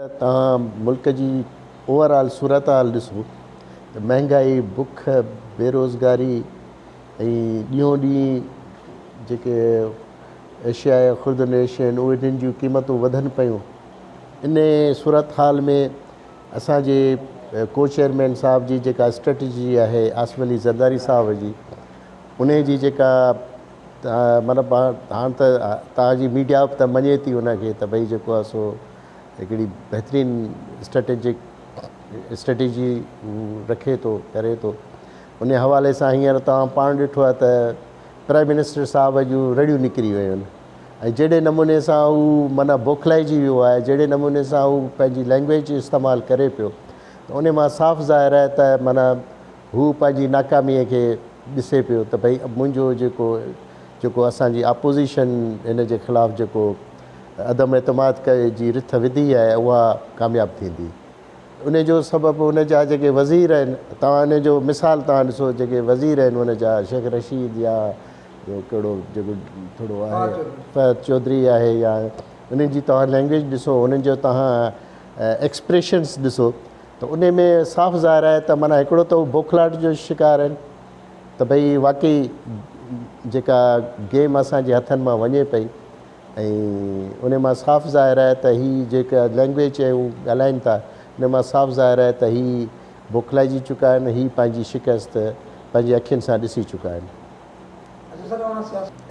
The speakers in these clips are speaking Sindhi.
توهان ملڪ جي اوور آل صورتحال ڏسو ته مهنگائي، بک، بيروزگاري ۽ ڏينهون ڏينهن جيڪي ايشيا يا خوردن ايشيا آهن اهي انهن جون قيمتون وڌن پيون. ان صورتحال ۾ اسان جي ڪو چيئرمين صاحب جي جيڪا اسٽريٽجي آهي آصف علي زرداري صاحب جي انهي جي جيڪا مطلب هاڻ ته توهان جي ميڊيا به ته مڃي ٿي ان کي ته ڀئي جيڪو آهي سو هڪڙي بهترين اسٽريٽجڪ اسٽريٽجي هو رکي ٿو ڪري ٿو ان حوالي سان هينئر توهان پاڻ ڏٺو آهي ته پرائم منسٽر صاحب جون رڙيون نڪري ويون آهن ۽ جهڙي نموني سان هو معنيٰ بوکلائجي ويو آهي جهڙي نموني سان هو پنهنجي لينگويج استعمال ڪري پيو ته ان مان صاف ظاهر آهي ته معنيٰ هو پنهنجي ناڪاميء کي ڏسي پيو ته ڀئي منهنجو جيڪو جيڪو اسان جي اپوزيشن هن جي خلاف جيڪو عدم اعتماد جي رٿ وڌي آهي اها ڪامياب ٿيندي. ان جو سبب ان جا جيڪي وزير آهن توهان ان جو مثال توهان ڏسو جيڪي وزير آهن ان جا شيخ رشيد يا ٻيو ڪهڙو جيڪو ٿورو آهي فهد چوڌري آهي يا انهن جي توهان لينگويج ڏسو انهن جو توهان ايڪسپريشنس ڏسو ته ان ۾ صاف ظاهر آهي ته معنيٰ هڪڙو ته هو بوکلاهٽ جو شڪار آهن ته ڀئي واقعي جيڪا گيم اسان جي هٿن مان وڃي پئي ۽ ان مان صاف ظاهر آهي ته هي جيڪا لينگويج هو ڳالهائين ٿا ان مان صاف ظاهر آهي ته هي بوکلائجي چڪا آهن هي پنهنجي شڪست پنهنجي اکين سان ڏسي چڪا آهن.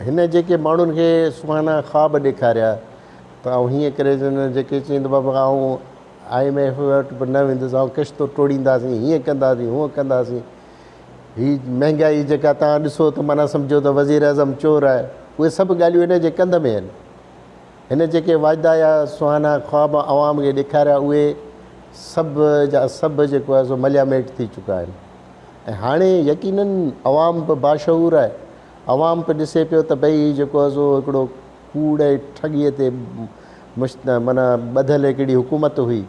هن جيڪي ماڻهن کي سهانا خواب ڏيکاريا ته آئون هيئن ڪري جيڪي چئين ته بابا آئون I M F وٽ به نه ويندس آئون قسطون ٽوڙينداسين هيئن ڪنداسين هونئن ڪنداسين هي مهنگائي جيڪا توهان ڏسو ته معنيٰ سمجهو ته وزيراعظم چور آهي اهي سڀ ڳالهيون هن جي ڪنڌ ۾ آهن. هن جيڪي وعدا يا سهانا خواب عوام کي ڏيکاريا اهي سڀ جا سڀ جيڪو آهي سو ملياميٽ ٿي چڪا آهن ۽ هاڻي يقينن عوام به باشعور آهي عوام به ڏسي پيو ته ڀئي هي جيڪو آهي سو هڪڙو ڪوڙ ۽ ٺڳيء تي معنيٰ ٻڌل هڪڙي حڪومت هئي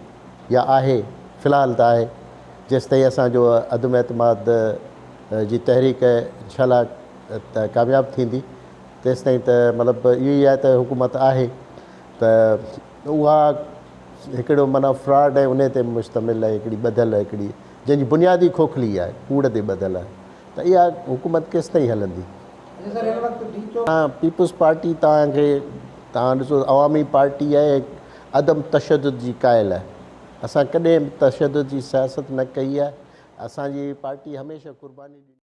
يا آهي في الحال ته آهي جيستائين اسان جو عدم اعتماد جي تحريڪ انشاء الله ته ڪامياب ٿيندي تيستائين ته مطلب اهو ئي آهي ته حڪومت آهي ته اها هڪڙو معنيٰ فراڊ ۽ انهي تي مشتمل آهي هڪڙي ٻڌل هڪڙي جنهن جي بنياد ئي کوکلي آهي ڪوڙ تي ٻڌل آهي ته اها حڪومت ڪيستائين هلندي. پيپلز پارٽي توهان کي توهان ڏسو عوامي پارٽي آهي عدم تشدد جي قائل آهي اسان ڪڏهن به تشدد جي سياست نه ڪئي آهي اسان جي پارٽي هميشه قرباني ڏني.